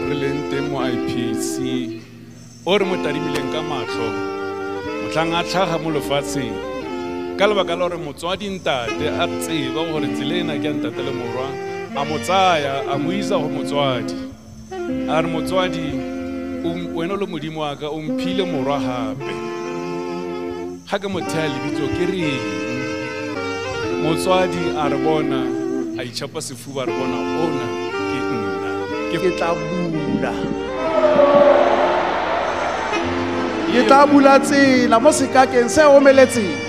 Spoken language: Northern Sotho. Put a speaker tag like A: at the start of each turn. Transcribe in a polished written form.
A: re leng teng mo IPC o re mo tadimileng ka matlho motlhang a tlhaga mo lefatsheng ka lebaka la gore motswadi ntate a tseba gore tsela ena ke ya ntate le morwa a mo tsaya a mo isa go motswadi a re motswadi wena o le modimo wa ka o mphile morwa gape ga ke mo thea lebitso ke reng motswadi a re bona a itšhapa sefuba a re bona ona ke nna
B: ke tla bula ke tla bula tsela mo sekakeng se omeletseng.